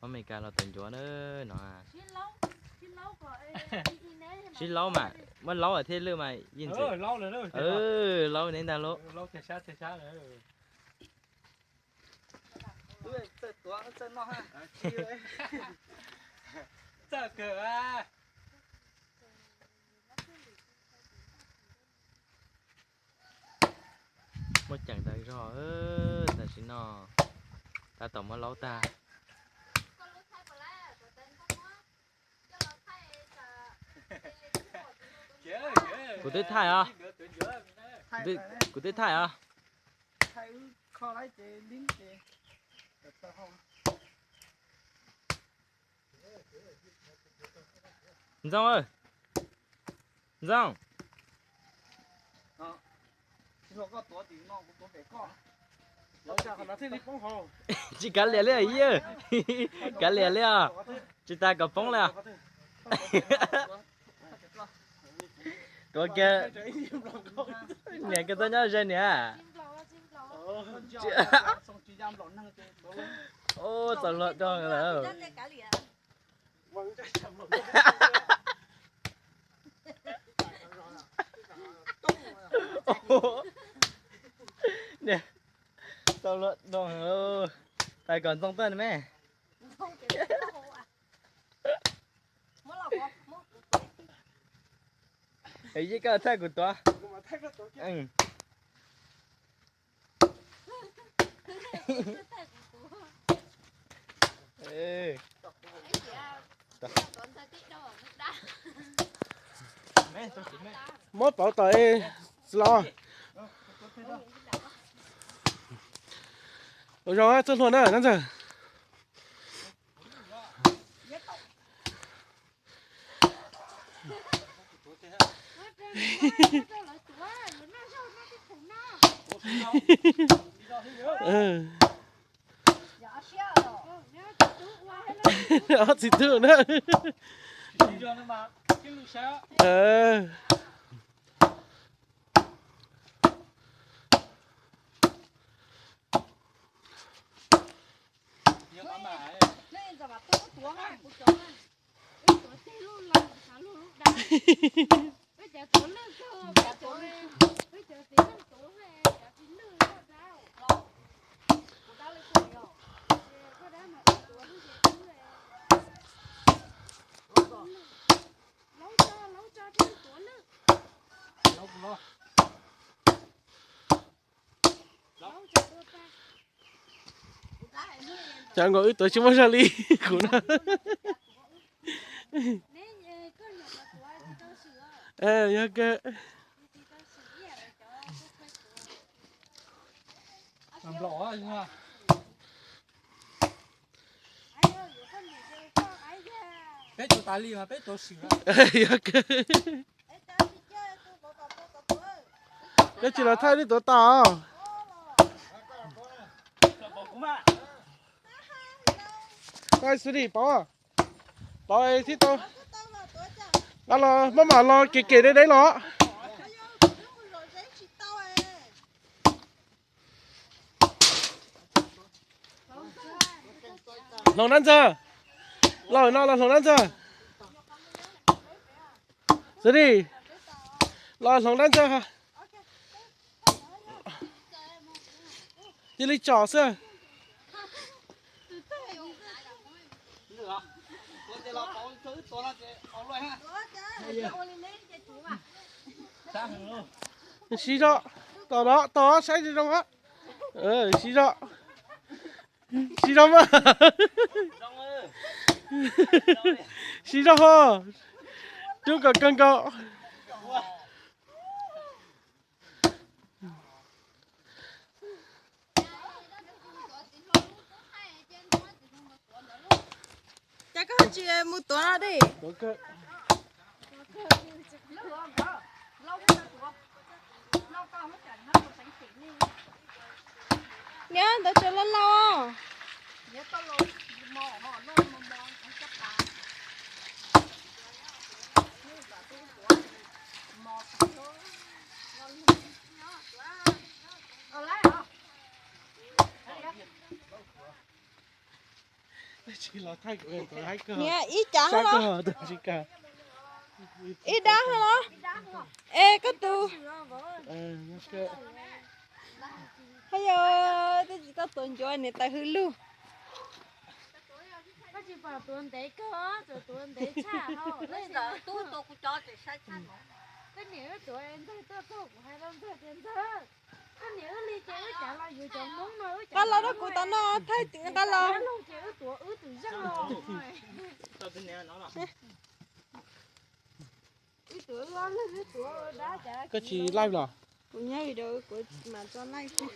Mob Amelikas los tau ncuav na no. Sib laub mas, muab laub thiaj lwj mas yeej ntxwv. Laub neb ntag lauj. Muab ceem tas zog, tam sim no tab tom muab laub tag. Kuv twb thaij os. Kuv twb thaij os. Ntxoov, Ntxoov. Tsis kav liam li, kav liam li os. Tsis tas kom poob li os. Tuav kiag, niam koj tuaj nyob ze niam. Ub, txaus luag dog lawm. Niam, txaus luag dog. Tais kom Ntxoov tuaj me. Yeej koj thaij kuv tuav. Muab pauv tawm los. Ua zoo txoj hlua na Nab Ntxawg. Ob txiv tub na. Cas nkaus wb tuav tsis muaj zog li kuv na. Yog kawg. Peb tuav tas li mas peb tuav swm. Yog kawg. Peb tsis los thaij li tuav tas. Thaij xwb dim pauv. Pauv thiab tau. Los los maj mam los kev kev deb deb los. Hloov Nab Ntxawg. Los no los hloov Nab Ntxawg. Xwb dim. Los hloov Nab Ntxawg. Cia li tsom xwb. Siv zog, tau no, tau saib zoo. Siv zog, siv zog mas. Siv zog ho. Rub kom kawg nkaus. Cas koj tsis mus tuav dej? Niam, ntawd tseem laus laus. Niam, ib cav no, ib dab no. Es koj tus, ha yog twb tsis tau tuav ncuav niam tais hwj lug. Nqa los rau kuv tom no, thaij nqa los. Koj tsis live los? Kuv nyob video kuv mam tso live xwb.